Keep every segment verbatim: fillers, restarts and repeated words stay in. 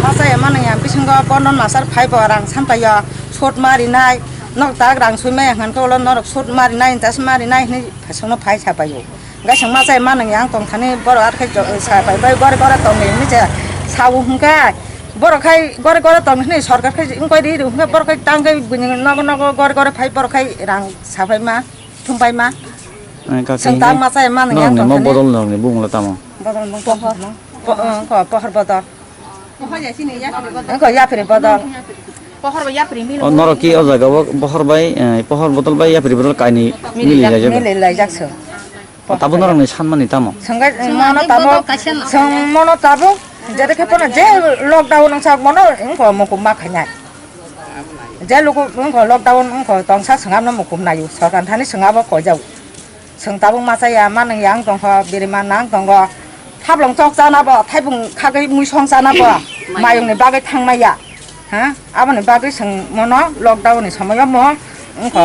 Masa ya manang yang bisingo bono nasar phai bo rang santai ya, sot mari nai, nok tak rang sui maya hingke ulo norok sot mari nai, tas mari nai hini phasong no phai sapai o. Gaisang masa ya manang yang tong thani boro ar khai sapai bai gore gore tong ni hini je sao hingke boro khai gore gore tong hini sorkar khai ingkoi ri ru hingke boro khai tang kai bini nogo nogo gore gore phai boro khai rang sapai ma. Thumpai ma. Sengtang masa emang norok ni mo bodol norok ni bumung la tamo. Bodol mung pohor mung. Pohor bodol. Engko yapri bodol. Pohor bai yapri mili. O norok ki o jaga o pohor bai pohor bodol bai yapri bodol kaini mili laijak. Mili laijak so. Tabo norok ni sanmani tamo. Sengga mono tabo. Seng mono tabo. Jere khe pono je lockdown nang sak mono engko mukum ma khainai. Je luku wngkha lockdown wngkha tongsa swngamno mukum naio, sorkar thani swngabo koijao. Chwng tabuk machaya, manwngya wng tongkha, birima nang tongo. Thaplong chok chana bo, thaibung khagwi muisong chana bo, mayungni bagwi thangmaya. Ha? Aboni bagwi chwng mono lockdown ni somoyo mo wngkha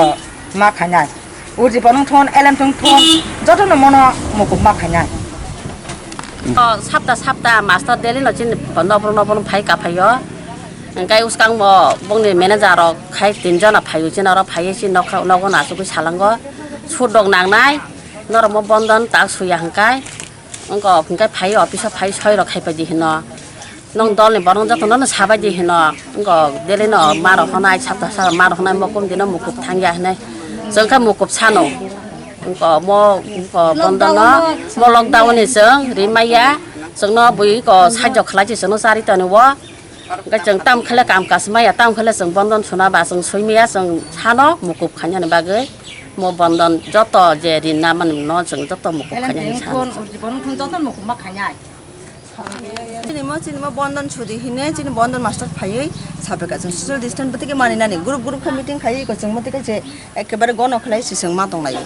ma khainai. Urji bo nung thon, elem thung thon, jotono mono mukum ma khainai. O sapta sapta master daily no chini nopor nopor phai kaphaio. Hingkai uskang bo bongni manager rok khai tin jona phaio, chini oro phaiwi chini nokha nogo no achugwi salango. Sut rok nangnai, norok mo bondon tak suya hingkai. Wngkha hingkai phai office o phai soi rok khai paidi hino. Nong dol ni borok jotono no sabaidi hino. Wngkha daily no ma rok honai, sapta sapta ma rok honai, mokum dino mukup thangya hinai. Chwng khe mukup sano. Wngkha mo, wngkha bondon no, mo lockdown ni chwng rimaya. Chwngno bui ko sajok khlai se chwngno chari toni o. Hingke chwng tam khele kam kasmaya, tam khele chwng bondon suna ba chwng soimaya, chwng sano mukup khainani bagwi mo bondon joto je rinna mani no chwng joto mukup khainani sano. Chini mo, chini mo bondon sudi hine, chini bondon master phaiwi sabrika chwng social distance bwtwi khe maninani group group khe meeting khaiwi ko chwng bwtwi khe je ekebare gono khlai se chwng ma tonglaio.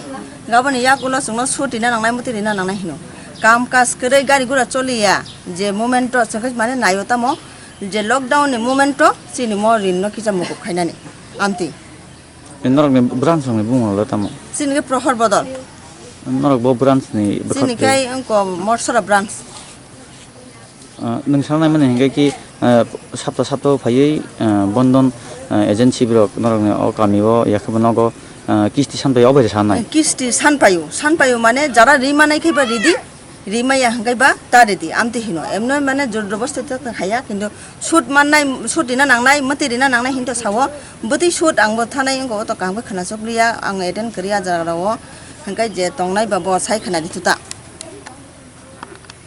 Gaboni yakulo chwngno sut rina nangnai, muti rina nangnai hino. Kam kaj kwrwi gari gura choliya je moment o chwng khe mane naio tamo. Je lockdown ni moment o chini mo rin no kisa mukup khainani amtwi. Norok ni branch rok ni bumung le tamo? Chini khe Prohor Bodol. Norok bo branch ni bwkhak chini khe wngko Morsora branch. Ah, nwng sanai mani hingke ki, ah, sapta sapta phaiwi, ah, bondon, ah, agency borok norok ni o kami o yakhe bo nogo, ah, kisti san pai o bai sanai. Kisti san paio, san paio mane jara ri manai khe ba ridi. Rimaya hingkai ba ta ridi, amtwi hino. Emno mane jor jobosti to haya, kintu sut mannai, sut rina nangnai, mwtwi rina nangnai hinto sao. Bwtwi sut ang bo thanai wngkha, o to kang bo khna chukliya, ang attend kwrwi a jaga rao. Hingkai je tongnai ba bo sai khna di tuta.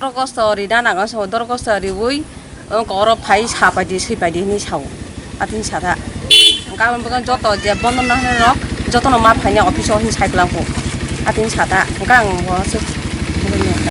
Dorgosto rina nango sao, dorgosto riwi. Wngkha oro phai sa paidi, swi paidi hinwi sao. Atini sata. Wngkha ang bo joto je bondo nang rok, jotono ma phaina office o hinwi sai kwlangkho. Atini sata. Wngkha ang bo se